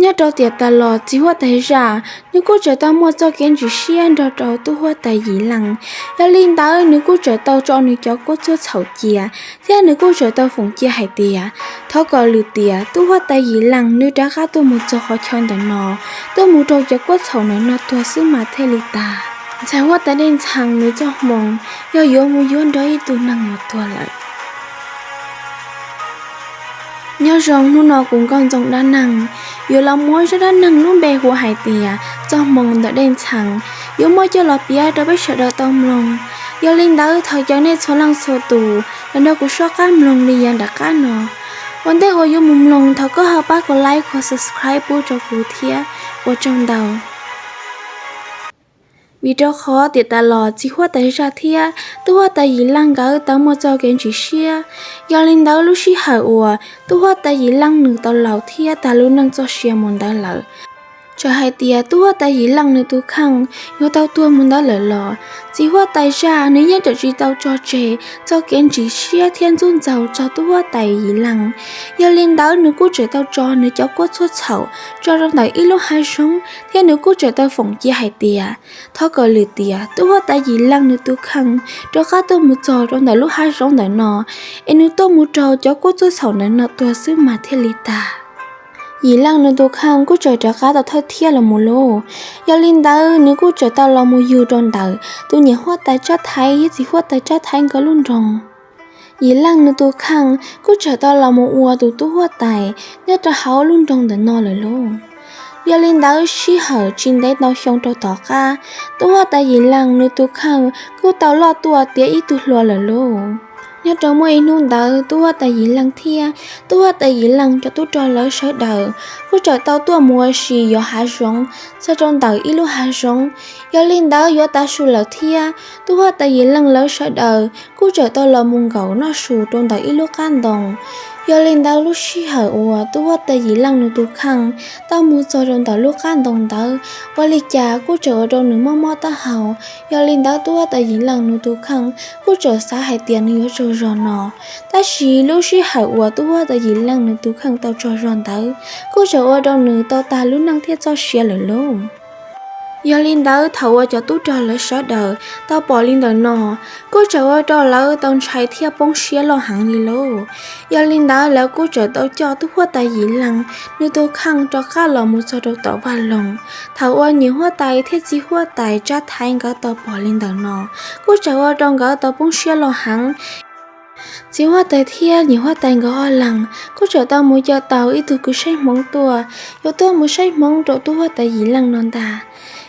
Nyob rau tiam tas los txiv huab tais zaj nws kuj tseem tau muaj txoj kev ntsis siab nrog rau tub huab tais Yim Leej. Yog li ntawd nws kuj tseem tau tso nws cov kuab txhuaj txhaum cia, thiab nws kuj tseem tau foom cia hais tias thov kom lwm tiam tub huab tais Yim Leej nws rov qab tuaj mus txog qhov chaw ntawm no, tuaj mus raug cov kuab txhaum ntawm no tuag xwb mas thiaj li tag. Ntxhais huab tais Dej Ntxhee nws txoj hmoo yog yuav mus yuav nrog ib tug neeg uas tuag lawm. Nyob zoo hnub no kuv Nkauj Ntxoov Dab Neeg yuav los muab zaj dab neeg lub npe hu hais tias txoj hmoo ntawm Dej Ntxhee yuav muab coj los piav rau peb sawv daws tau mloog. Yog li ntawd thov caw nej txhua leej txhua tus los nrog kuv soj qab mloog li yav nram qab no. Ua ntej uas yuav mus mloog thov koj ho pab kom like, kom subscribe pub rau kuv thiab, ua tsaug ntau. Vim rau qhov tiam tas los txiv huab tais zaj thiab tub huab tais Yim Leej nkawd tau muaj txoj kev ntsis siab. Yog li ntawd lub sij hawm uas tub huab tais Yim Leej nws tau laus thiab tag lub neej txoj sia mus ntawd lawm, txawm hais tias tub huab tais Yim Leej nws tus kheej yuav tau tuag mus ntawd lawm los txiv huab tais zaj nws yeej tseem tsis tau tso tseg txoj kev ntsis siab thiab ntxub ntxaug txog tub huab tais Yim Leej. Yog li ntawd nws kuj tseem tau tso nws cov kuab txhuaj txhaum tso rau ntawm ib lub hav zoov thiab nws kuj tseem tau foom cia hais tias thov kom lwm tiam tub huab tais Yim Leej nws tus kheej rov qab tuaj mus txog rau ntawm lub hav zoov ntawm no, es nws tuaj mus raug cov kuab txhuaj txhaum ntawm no tuag xwb mas thiaj li tag. Yim Leej nws tus kheej kuj tseem rov qab tau thawj thiab los mus lauj. Yog li ntawd nws kuj tseem tau los mus yug rau ntawm tus niam huab tais Tsab Thaiv thiab txiv huab tais Tsab Thaiv nkawd lub nroog. Yim Leej nws tus kheej kuj tseem tau los mus ua tus tub huab tais nyob rau hauv lub nroog ntawm no lawm lauj. Yog li ntawd sij hawm tsis ntev ntau xyoo rau tom qab, tub huab tais Yim Leej nws tus kheej kuj tau loj tuaj tiav ib tug hluas lawm lauj. Nyob rau muaj ib hnub ntawd tub huab tais Yim Leej thiab tub huab tais Yim Leej cov tub rog lawv sawv daws kuj tseem tau tuaj mus ua si yos hav zoov txog rau ntawm ib lub hav zoov. Yog li ntawd yuav tav su lawm thiab tub huab tais Yim Leej lawv sawv daws kuj tseem tau los mus nkaum noj su rau ntawm ib lub qab ntoo. Yog li ntawd lub sij hawm uas tub huab tais Yim Leej nws tus kheej tau mus txog rau ntawm lub qab ntoo ntawd, ua li cas kuj tseem ua rau nws mob mob taub hau. Yog li ntawd tub huab tais Yim Leej nws tus kheej kuj tseem xav hais tias nws yuav tsaug zog no. Tab sis lub sij hawm uas tub huab tais Yim Leej nws tus kheej tau tsaug zog ntawd kuj tseem ua rau nws tau tag lub neej thiab txoj sia lawm lauj. Yog li ntawd thaum uas cov tub rog lawv sawv daws tau pom li ntawm no, kuj tseem ua rau lawv tau ntshai thiab poob siab loj heev li lauj. Yog li ntawd lawv kuj tseem tau coj tub huab tais Yim Leej nws tus kheej rov qab los mus txog rau tom vaj loog. Thaum uas niam huab tais thiab txiv huab tais Tsab Thaiv nkawd tau pom li ntawm no, kuj tseem ua rau nkawd tau poob siab loj heev. Txiv huab tais thiab niam huab tais nkawd ob leeg kuj tseem tau mus caw tau ib tug kws saib hmoov tuaj, yuav tuaj mus saib hmoov rau tub huab tais Yim Leej no ntag.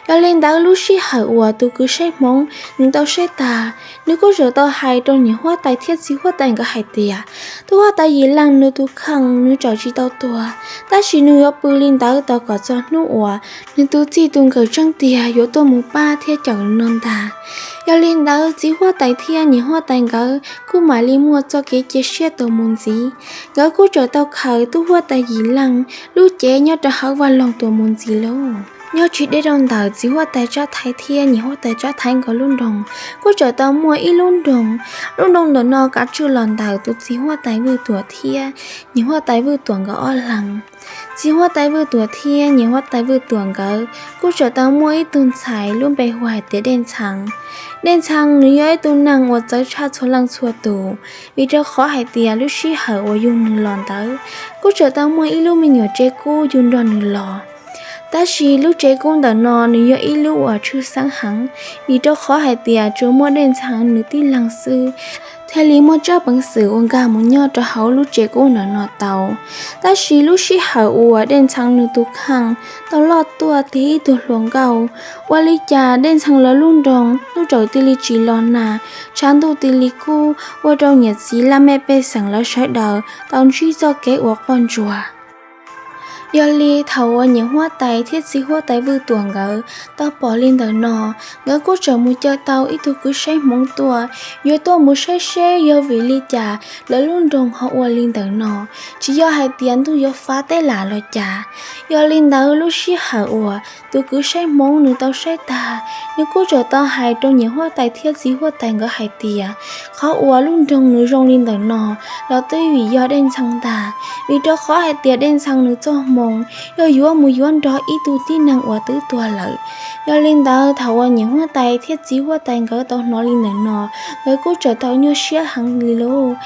Yog li ntawd lub sij hawm uas tus kws saib hmoov nws tau saib tag, nws kuj tseem tau hais rau niam huab tais thiab txiv huab tais nkawd hais tias, tub huab tais Yim Leej nws tus kheej nws tseem tsis tau tuag, tab sis nws yuav pw li ntawd tos kom txog hnub uas nws tus txij tus nkawm tseeb tiag yuav tuaj mus pab thiab cawm no ntag. Yog li ntawd txiv huab tais thiab niam huab tais nkawd kuj mam li muaj txoj kev cia siab tuaj mus ntxiv. Nkawd kuj tseem tau khaws tub huab tais Yim Leej lub cev nyob rau hauv vaj loog tuaj mus ntxiv lauj. Nyob tsis deb rau ntawm txiv huab tais Tsab Thaiv thiab niam huab tais Tsab Thaiv nkawd lub nroog, kuj tseem tau muaj ib lub nroog. Lub nroog ntawm no kav tswj los ntawm tus txiv huab tais Vwj Tuam thiab niam huab tais Vwj Tuam nkawd ob leeg. Txiv huab tais Vwj Tuam thiab niam huab tais Vwj Tuam nkawd kuj tseem tau muaj ib tug ntxhais lub npe hu hais tias Dej Ntxhee. Dej Ntxhee nws yog ib tug neeg uas txawv tshaj txhua leej txhua tus, vim rau qhov hais tias lub sij hawm uas yug nws los ntawd, kuj tseem tau muaj ib lub me nyuam tsev kub yug nrog nws los. Tab sis lub tsev kub ntawm no nws yog ib lub uas tshwj xeeb heev, vim rau qhov hais tias tsuas muaj Dej Ntxhee nws tib leeg xwb thiaj li muaj tsab peev xwm uas nkag mus nyob rau hauv lub tsev kub ntawm no tau. Tab sis lub sij hawm uas Dej Ntxhee nws tus kheej tau loj tuaj tiav ib tug hluas nkauj, ua li cas Dej Ntxhee lawv lub nroog ntuj tsaus tis li tsis los nag, tshav ntuj tis li kub, ua rau niam txiv laj mej pej xeem lawv sawv daws tau ntsib txoj kev uas quaj ntsuag. Yog li thaum uas niam huab tais thiab txiv huab tais Vwj Tuam nkawd tau pom li ntawm no, nkawd kuj tseem mus caw tau ib tug kws saib hmoov tuaj, yuav tuaj mus saib seb yog vim li cas lawv lub nroog ho ua li ntawm no, tsis yog hais tias ntuj yuav fav teb lam los cas. Yog li ntawd lub sij hawm uas tus kws saib hmoov nws tau saib tag, nws kuj tseem tau hais rau niam huab tais thiab txiv huab tais nkawd hais tias, qhov uas lub nroog nws zoo li ntawm no los twb vim yog Dej Ntxhee ntag, vim rau qhov hais tias Dej Ntxhee nws txoj hmoo moo, yog yuav mus yuav nrog ib tug tib neeg uas twb tuag lawm. Yog li ntawd thaum uas niam huab tais thiab txiv huab tais nkawd tau hnov li ntawm no, nkawd kuj txawm tau nyuaj siab heev li lauj.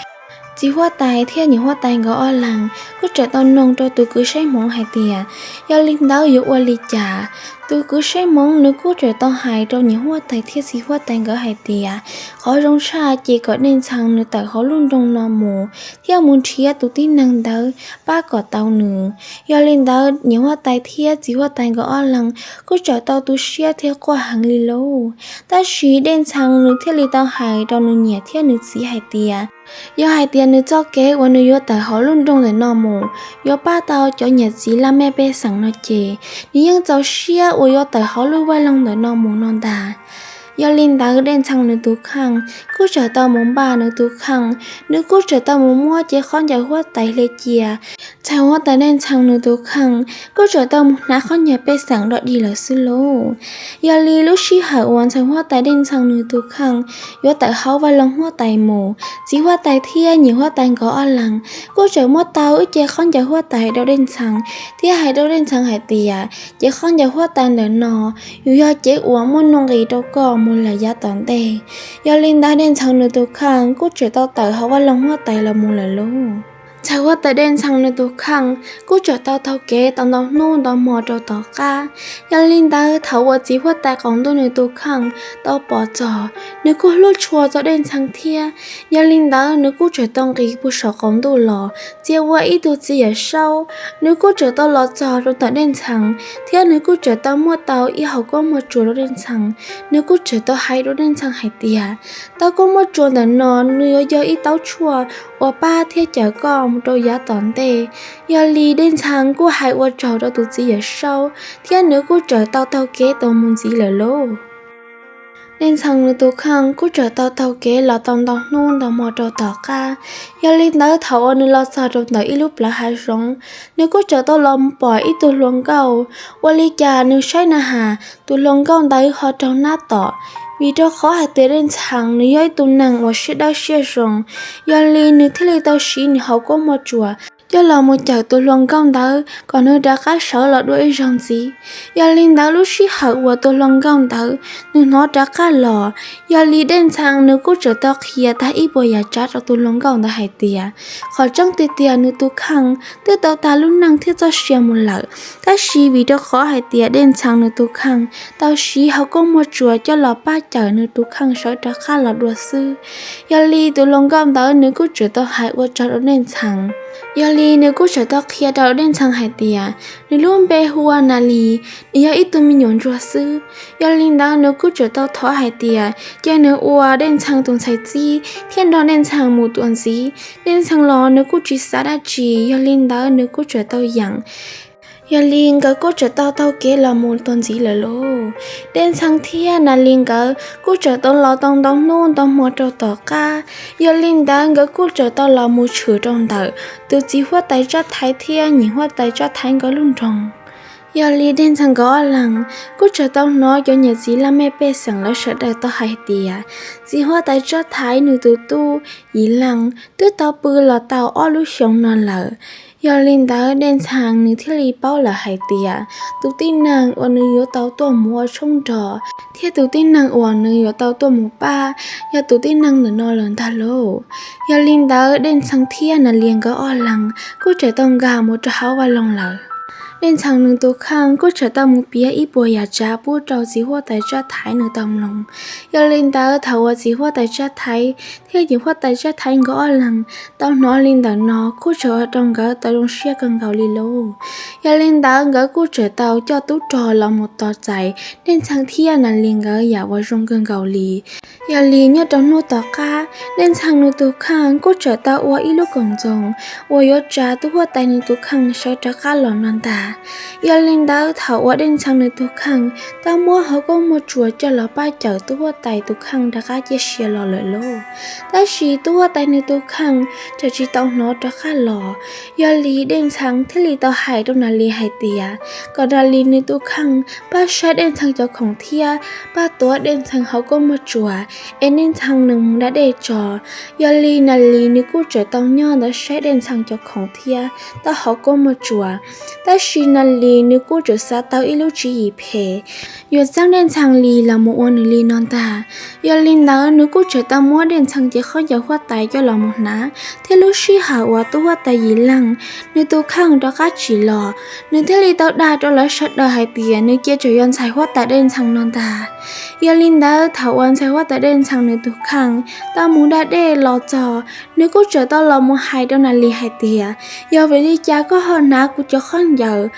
Txiv huab tais thiab niam huab tais nkawd ob leeg kuj txawm tau noog rau tus kwv saib hmoov hais tias, yog li ntawd yuav ua li cas? Tus kwv saib hmoov nws kuj txawm tau hais rau niam huab tais thiab txiv huab tais nkawd hais tias, qhov zoo tshaj ces kom Dej Ntxhee nws tawm hauv lub nroog no mus thiab mus nrhiav tus tib neeg ntawd pab kom tau nws. Yog li ntawd niam huab tais thiab txiv huab tais nkawd ob leeg kuj txawm tau tu siab thiab quaj heev li lauj. Tab sis Dej Ntxhee nws thiaj li tau hais rau nws niam thiab nws txiv hais tias, yog hais tias nws txoj kev uas nws yuav tawm hauv lub nroog ntawm no mus yuav pab tau cov niam txiv laj mej pej xeem no ces nws yeej txaus siab uas yuav tawm hauv lub vaj loog ntawm no mus no ntag. Yog li ntawd Dej Ntxhee nws tus kheej kuj txawm tau mus npaj nws tus kheej, nws kuj txawm tau mus muab cev khaub ncaws huab tais hle cia. Ntxhais huab tais Dej Ntxhee nws tus kheej kuj txawm tau mus hnav khaub ncaws pej xeem dog dig lawm xwb lauj. Yog li lub sij hawm uas ntxhais huab tais Dej Ntxhee nws tus kheej yuav tawm hauv vaj loog huab tais mus, txiv huab tais thiab niam huab tais nkawd ob leeg kuj txawm muab tau ib cev khaub ncaws huab tais rau Dej Ntxhee thiab hais rau Dej Ntxhee hais tias, cev khaub ncaws huab tais ntawm no yus yog cev uas muaj nuj nqis rau koj mus lawm yav tom ntej. Yog li ntawd Dej Ntxhee nws tus kheej kuj txawm tau tawm hauv vaj loog huab tais los mus lawm lauj. Ntxhais huab tais Dej Ntxhee nws tus kheej kuj txawm tau taug kev tau ntau hnub ntau hmo rau tom qab. Yog li ntawd thaum uas txiv huab tais qaum ntuj nws tus kheej tau pom txog, nws kuj hlub tshua txog Dej Ntxhee thiab. Yog li ntawd nws kuj txawm tau nqis puag saum qaum ntuj los txia ua ib tug txiv yawm saub. Nws kuj txawm tau los txog rau ntawm Dej Ntxhee thiab nws kuj txawm tau muab tau ib hauv koob muaj tsuas rau Dej Ntxhee. Nws kuj txawm tau hais rau Dej Ntxhee hais tias, tau koob muaj tsuas ntawm no nws yuav yog ib taub tshuaj uas pab thiab cawm koj mus rau yav tom ntej. Yog li Dej Ntxhee kuj hais ua tsaug rau tus txiv yawm saub thiab nws kuj txawm tau taug kev tau mus ntxiv lawm lauj. Dej Ntxhee nws tus kheej kuj txawm tau taug kev los tau ntau hnub ntau hmo rau tom qab. Yog li ntawd thaum uas nws los txog rau ntawm ib lub plawv hav zoov, nws kuj txawm tau los pom ib tug hluas nkauj. Ua li cas nws saib na has tus hluas nkauj ntawd ho raug nab tom, vim rau qhov hais tias Dej Ntxhee nws yog ib tug neeg uas siab dawb siab zoo. Yog li nws thiaj li tau siv nws hauv koob muaj tsuas coj los mus cawm tus hluas nkauj ntawd kom nws rov qab sawv los dua ib zaug ntxiv. Yog li ntawd lub sij hawm uas tus hluas nkauj ntawd nws hnov rov qab los, yog li Dej Ntxhee nws kuj txawm tau qhia tag ib puas yam tsav rau tus hluas nkauj ntawd hais tias, qhov tseeb tiag tiag nws tus kheej twb tau tag lub neej thiab txoj sia mus lawm, tab sis vim rau qhov hais tias Dej Ntxhee nws tus kheej tau siv hauv koob muaj tsuas coj los pab cawm nws tus kheej sawv rov qab los dua xwb. Yog li tus hluas nkauj ntawd nws kuj txawm tau hais ua tsaug rau Dej Ntxhee. Yog li nws kuj txawm tau qhia rau Dej Ntxhee hais tias, nws lub npe hu ua Nas Lis, nws yog ib tug me nyuam ntsuag xwb. Yog li ntawd nws kuj txawm tau thov hais tias cia nws ua Dej Ntxhee tus ntxhais txib thiab nrog Dej Ntxhee mus tuaj ntxiv. Dej Ntxhee los nws kuj tsis xav dab tsi, yog li ntawd nws kuj txawm tau yeem. Yog li nkawd kuj txawm tau taug kev los mus tuaj ntxiv lawm lauj. Dej Ntxhee thiab Nas Lis nkawd kuj txawm tau los tau ntau hnub ntau hmo rau tom qab. Yog li ntawd nkawd kuj txawm tau los mus tshwm rau ntawm tus txiv huab tais Tsab Thaiv thiab niam huab tais Tsab Thaiv nkawd lub nroog. Yog li Dej Ntxhee nkawd ob leeg kuj txawm tau hnov cov niam txiv laj mej pej xeem lawv sawv daws tau hais tias, txiv huab tais Tsab Thaiv nws tus tub Yim Leej twb tau pw los tau ob lub xyoos no lawm. Yog li ntawd Dej Ntxhee nws thiaj li paub lawm hais tias tus tib neeg uas nws yuav tau tuaj mus ua tshoob nrog thiab tus tib neeg uas nws yuav tau tuaj mus pab yog tus tib neeg ntawm no lawm ntag lauj. Yog li ntawd Dej Ntxhee thiab Nas Lis nkawd ob leeg kuj txawm tau nkag mus rau hauv vaj loog lawm. Dej Ntxhee nws tus kheej kuj txawm tau mus piav ib puas yam tsav pub rau txiv huab tais Tsab Thaiv nws tau mloog. Yog li ntawd thaum uas txiv huab tais Tsab Thaiv thiab niam huab tais Tsab Thaiv nkawd ob leeg tau hnov li ntawm no kuj txawm ua rau nkawd tau zoo siab kawg nkaus li lauj. Yog li ntawd nkawd kuj txawm tau coj tub rog los mus tos txais Dej Ntxhee thiab Nas Lis nkawd yam uas zoo kawg nkaus li. Yog li nyob rau hnub tom qab, Dej Ntxhee nws tus kheej kuj txawm tau ua ib lub koom txoos uas yuav tsa tub huab tais nws tus kheej sawv rov qab los no ntag. Yog li ntawd thaum uas Dej Ntxhee nws tus kheej tau muab hauv koob muaj tsuas coj los pab cawm tub huab tais tus kheej rov qab ciaj sia los lawm lauj. Tab sis tub huab tais nws tus kheej txawm tsis tau hnov rov qab los. Yog li Dej Ntxhee thiaj li tau hais rau Nas Lis hais tias kom Nas Lis nws tus kheej pab saib Dej Ntxhee cov khoom thiab pab tuav Dej Ntxhee hauv koob muaj tsuas es Dej Ntxhee nws mus da dej tso. Yog li Nas Lis nws kuj txawm tau nyob ntawd saib Dej Ntxhee cov khoom thiab tau hauv koob muaj tsuas. Tab sis Natalie nws kuj tseem xav tau ib lub tswv yim phem yuav txeeb Dej Ntxhee Lis los mus ua nws li no ntag. Yog li ntawd nws kuj tseem tau muab Dej Ntxhee cev khaub ncaws huab tais coj los mus hnav, thiab lub sij hawm uas tub huab tais Yim Leej nws tus kheej rov qab tsim los, nws thiaj li tau dag rau lawv sawv daws hais tias nws cia tseem yog ntxhais huab tais Dej Ntxhee no ntag. Yog li ntawd thaum uas ntxhais huab tais Dej Ntxhee nws tus kheej tau mus da dej los txog, nws kuj tseem tau los mus hais rau Natalie hais tias, yog vim li cas koj ho hnav kuv cov khaub ncaws?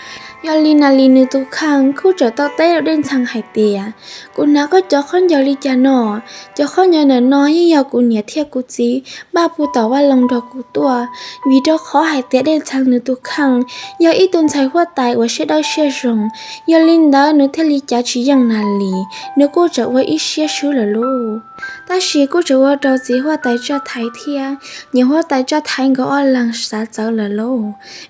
Yog li Natalie nws tus kheej kuj tseem tau teb rau Dej Ntxhee hais tias, kuv hnav koj cov khaub ncaws li cas no? Cov khaub ncaws ntawm no yeej yog kuv niam thiab kuv txiv npaj puag tom vaj loog nrog kuv tuaj. Vim rau qhov hais tias Dej Ntxhee nws tus kheej yog ib tug ntxhais huab tais uas siab dawb siab zoo, yog li ntawd nws thiaj li cav tsis yeej Natalie, nws kuj tseem ua ib siab swb lawm lauj. Tab sis kuj tseem ua rau txiv huab tais Tsaj Thaiv thiab niam huab tais Tsaj Thaiv nkawd ob leeg xav txawv lawm lauj.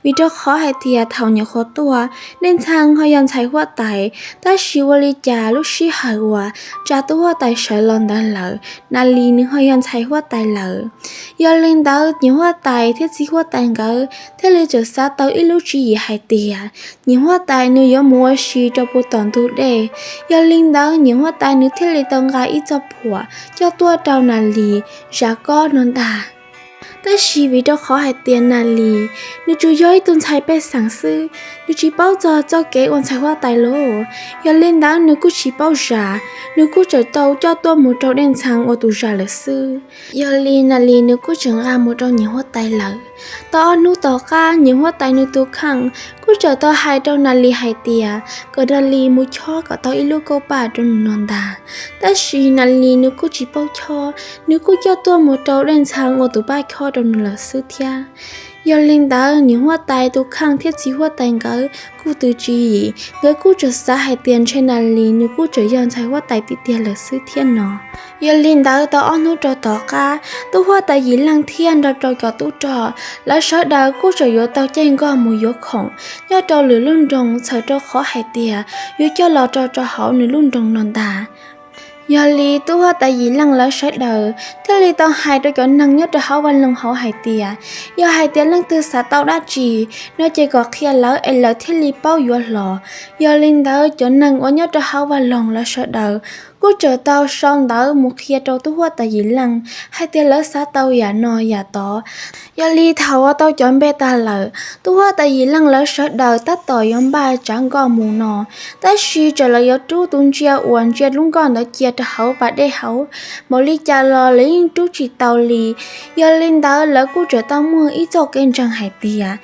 Vim rau qhov hais tias thaum nyuam qhuav tuaj, Dej Ntxhee ho yog ntxhais huab tais, tab sis ua li cas lub sij hawm uas tsa tub huab tais sawv los ntawd lawm, Natalie nws ho yog ntxhais huab tais lawm. Yog li ntawd niam huab tais thiab txiv huab tais nkawd thiaj li tseem xav tau ib lub tswv yim hais tias, niam huab tais nws yuav mus ua si rau puag tom ntug dej. Yog li ntawd niam huab tais nws thiaj li tau nqa ib txoj phuam coj tuaj rau Natalie zam kob no ntag. Tab sis vim rau qhov hais tias Natalie nws tsuas yog ib tug ntxhais pej xeem xwb, nws tsis paub txog txoj kev ua ntxhais huab tais lauj. Yog li ntawd nws kuj tsis paub zam, nws kuj tseem tau coj tuaj mus rau Dej Ntxhee ua tus zam lawm xwb. Yog li Natalie nws kuj tseem nqa mus rau niam huab tais lawm. Tau ob hnub tom qab niam huab tais nws tus kheej kuj tseem tau hais rau Natalie hais tias kom Natalie mus chob kom tau ib lub kauj paj rau nws no ntag. Tab sis Natalie nws kuj tsis paub chob, nws kuj coj tuaj mus rau Dej Ntxhee ua tus pab chob rau nws lawm xwb thiab. Yog li ntawd niam huab tais tus kheej thiab txiv huab tais nkawd kuj tau tsis yim, nkawd kuj tseem xav hais tias ntshe Natalie nws kuj tseem yog ntxhais huab tais tiag tiag lawm xwb thiab no. Yog li ntawd tau ob hnub rau tom qab, tub huab tais Yim Leej thiab nrog rau cov tub rog lawv sawv daws kuj tseem yuav tau caij nkoj mus yuav khoom nyob rau lwm lub nroog txhawm rau qhov hais tias yuav coj los rau rau hauv nws lub nroog no ntag. Yog li tub huab tais Yim Leej lawv sawv daws thiaj li tau hais rau cov neeg nyob rau hauv vaj loog hauv hais tias, yog hais tias leej twg xav tau dab tsi no ces kom qhia lawv es lawv thiaj li paub yuav hlo. Yog li ntawd cov neeg uas nyob rau hauv vaj loog lawv sawv daws kuj tseem tau sau ntawv mus qhia rau tub huab tais Yim Leej hais tias lawv xav tau yam no yam tod. Yog li thaum uas tau cov npe tag lawm, tub huab tais Yim Leej lawv sawv daws tab tom yuav npaj tsav nkoj mus no, tab sis txawm lawv yuav rub tus ntsia uas ntsia lub nkoj ntawd cia rau hauv pas dej hauv npaum li cas los lawv yeej rub tsis tau li. Yog li ntawd lawv kuj tseem tau muaj ib txoj kev ntseeg hais tias,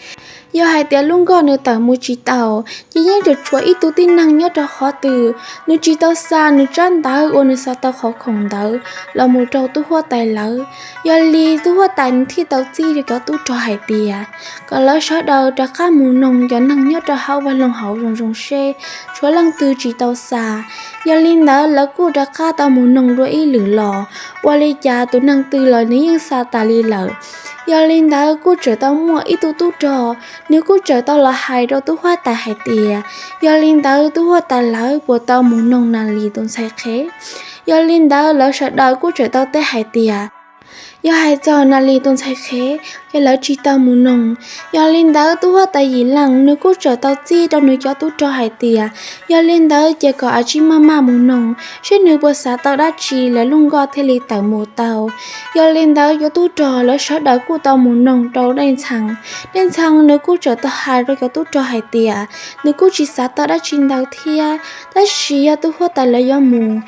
yog hais tias lub nkoj nws tawm mus tsis tau, ces yeej tseem tshuav ib tug tib neeg nyob rau qhov twg nws tsis tau xa nws tsab ntawv uas nws xav tau qhov khoom ntawd los mus rau tub huab tais lawv. Yog li tub huab tais nws thiaj tau txib rau cov tub rog hais tias kom lawv sawv daws rov qab mus noog cov neeg nyob rau hauv vaj loog hauv zoo zoo seb tshuav leej twg tsis tau xa. Yog li ntawd lawv kuj rov qab tau mus noog dua ib lwm los, ua li cas tus neeg twg los nws yeej xa tas li lawm. Yog li ntawd kuj tseem tau muaj ib tug tub rog, nws kuj tseem tau los hais rau tub huab tais hais tias, yog li ntawd tub huab tais lawv puas tau mus noog Nas Lis tus ntxhais qhev? Yog li ntawd lawv sawv daws kuj tseem tau teb hais tias, yog hais txog Nas Lis tus ntxhais qhev ces lawv tsis tau mus noog. Yog li ntawd tub huab tais Yim Leej nws kuj tseem tau txib rau nws cov tub rog hais tias, yog li ntawd ces kom a tsij maj maj mus noog seb nws puas xav tau dab tsi lawv lub nkoj thiaj li tawm mus tau. Yog li ntawd cov tub rog lawv sawv daws kuj tau mus noog rau Dej Ntxhee. Dej Ntxhee nws kuj tseem tau hais rau cov tub rog hais tias, nws kuj tsis xav tau dab tsi ntau thiab, tab sis yog tub huab tais lawv yuav mus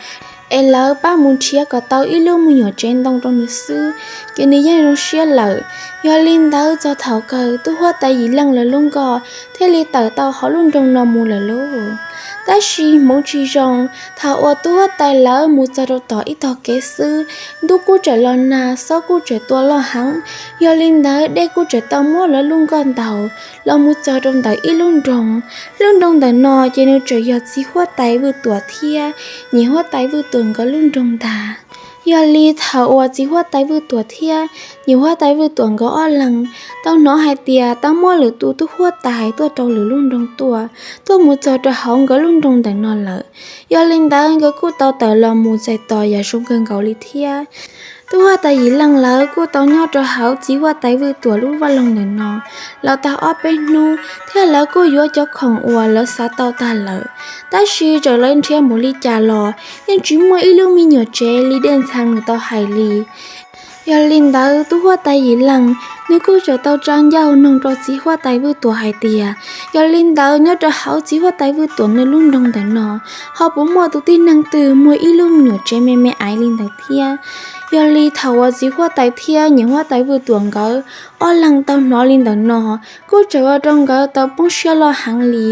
es lawv pab mus nrhiav kom tau ib lub me nyuam tsev ntoo rau nws xwb, ces nws yeej zoo siab lawm. Yog li ntawd txog thaum kawg tub huab tais Yim Leej lawv lub nkoj thiaj li tawm tau hauv lub nroog no mus lawm lauj. Tab sis hmoov tsis zoo, thaum uas tub huab tais lawv mus txog rau tom ib tog kev xwb, ntuj kuj tseem los nag, xob kuj tseem tua loj heev. Yog li ntawd dej kuj tseem tau muab lawv lub nkoj ntaus los mus txog rau ntawm ib lub nroog. Lub nroog ntawm no ces nws tseem yog txiv huab tais Vwj Tuam thiab niam huab tais Vwj Tuam nkawd lub nroog ntag. Yog li thaum uas txiv huab tais Vwj Tuam thiab niam huab tais Vwj Tuam nkawd ob leeg tau hnov hais tias tau muaj lwm tus tub huab tais tuaj rau lwm lub nroog tuaj, tuaj mus txog rau hauv nkawd lub nroog ntawm no lawm. Yog li ntawd nkawd kuj tau tawm los mus txais tos yam zoo kawg nkaus li thiab. Tub huab tais Yim Leej lawv kuj tau nyob rau hauv txiv huab tais Vwj Tuam lub vaj loog ntawm no los tau ob peb hnub thiab lawv kuj yuav cov khoom uas lawv xav tau tag lawm. Tab sis txawm lawv nrhiav npaum li cas los yeej tsis muaj ib lub me nyuam tsev li Dej Ntxhee nws tau hais li. Yog li ntawd tub huab tais Yim Leej nws kuj txawm tau tsa ncauj noog rau txiv huab tais Vwj Tuam hais tias, yog li ntawd nyob rau hauv txiv huab tais Vwj Tuam nws lub nroog ntawm no ho puas muaj tus tib neeg twg muaj ib lub me nyuam tsev me me aiv li ntawd thiab? Yog li thaum uas txiv huab tais thiab niam huab tais Vwj Tuam nkawd ob leeg tau hnov li ntawm no, kuj txawm ua rau nkawd tau poob siab loj heev li,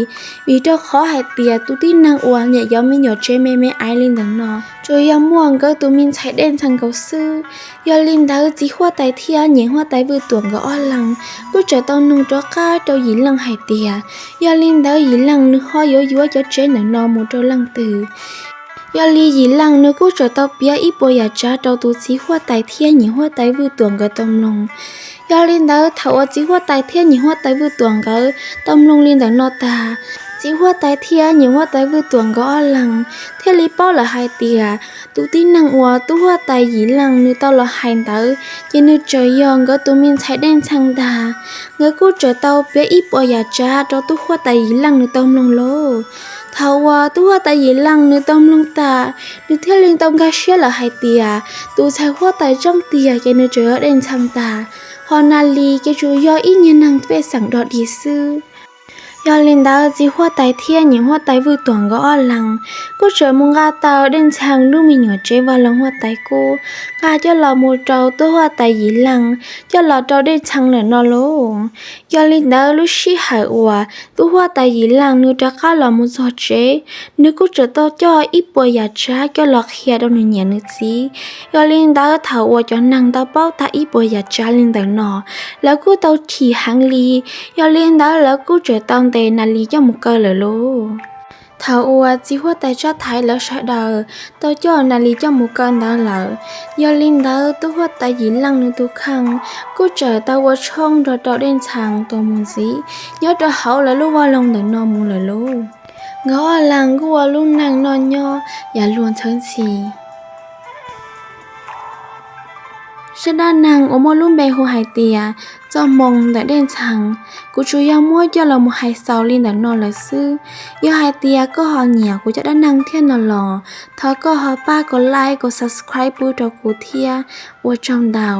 vim rau qhov hais tias tus tib neeg uas nyiam yuav me nyuam tsev me me aiv li ntawm no tsuas yog muaj nkawd tus me ntxhais Dej Ntxhee nkaus xwb. Yog li ntawd txiv huab tais thiab niam huab tais Vwj Tuam nkawd ob leeg kuj txawm tau noog rov qab rau Yim Leej hais tias, yog li ntawd Yim Leej nws ho yuav yuav cov tsev ntawm no mus rau leej twg? Yog li Yim Leej nws kuj txawm tau piav ib puas yam tsav rau tus txiv huab tais thiab niam huab tais Vwj Tuam nkawd tau mloog. Yog li ntawd thaum uas txiv huab tais thiab niam huab tais Vwj Tuam nkawd tau mloog li ntawm no tag, txiv huab tais thiab niam huab tais Vwj Tuam nkawd ob leeg thiaj li paub lawm hais tias tus tib neeg uas tub huab tais Yim Leej nws tau los hais ntawd ces nws txawm yog nkawd tus me ntxhais Dej Ntxhee ntag. Nkawd kuj txawm tau piav ib puas yam tsav rau tub huab tais Yim Leej nws tau mloog lauj. Thaum uas tub huab tais Yim Leej nws tau mloog tag, nws thiaj li tau nkag siab lawm hais tias tus ntxhais huab tais tseeb tiag ces nws tseem yog Dej Ntxhee ntag, ho Nas Lis ces tsuas yog ib niag neeg pej xeem dog dig xwb. Yog li ntawd txiv huab tais thiab niam huab tais Vwj Tuam nkawd ob leeg kuj tseem mus nqa tau Dej Ntxhee lub me nyuam tsev vaj loog huab tais kub nqa coj los mus rau tub huab tais Yim Leej coj los rau Dej Ntxhee lawm no lauj. Yog li ntawd lub sij hawm uas tub huab tais Yim Leej nws rov qab los mus txog tsev, nws kuj tseem tau coj ib puas yam tsav coj los qhia rau nws niam nws txiv. Yog li ntawd thaum uas cov neeg tau paub tag ib puas yam tsav li ntawm no, lawv kuj tau chim heev li. Yog li ntawd lawv kuj tseem tau ntes Nas Lis coj mus kaw lawm lauj. Thaum uas txiv huab tais Tsab Thaiv lawv sawv daws tau coj Nas Lis coj mus kaw ntawd lawm, yog li ntawd tub huab tais Yim Leej nws tus kheej kuj tseem tau ua tshoob nrog rau Dej Ntxhee tuaj mus ntxiv nyob rau hauv lawv lub vaj loog ntawm no mus lawm lauj. Nkawd ob leeg kuj ua lub neej noj nyob yam luag ntxhawv ntxhi. Zaj dab neeg uas muaj lub npe hu hais tias Txoj Hmoo ntawm Dej Ntxhee, kuv tsuas yog muab coj los mus hais xaus li ntawm no lawm xwb. Yog hais tias koj ho nyiam kuv cov dab neeg thiab no los, thov koj ho pab kom like kom subscribe pub rau kuv thiab. Ua tsaug ntau.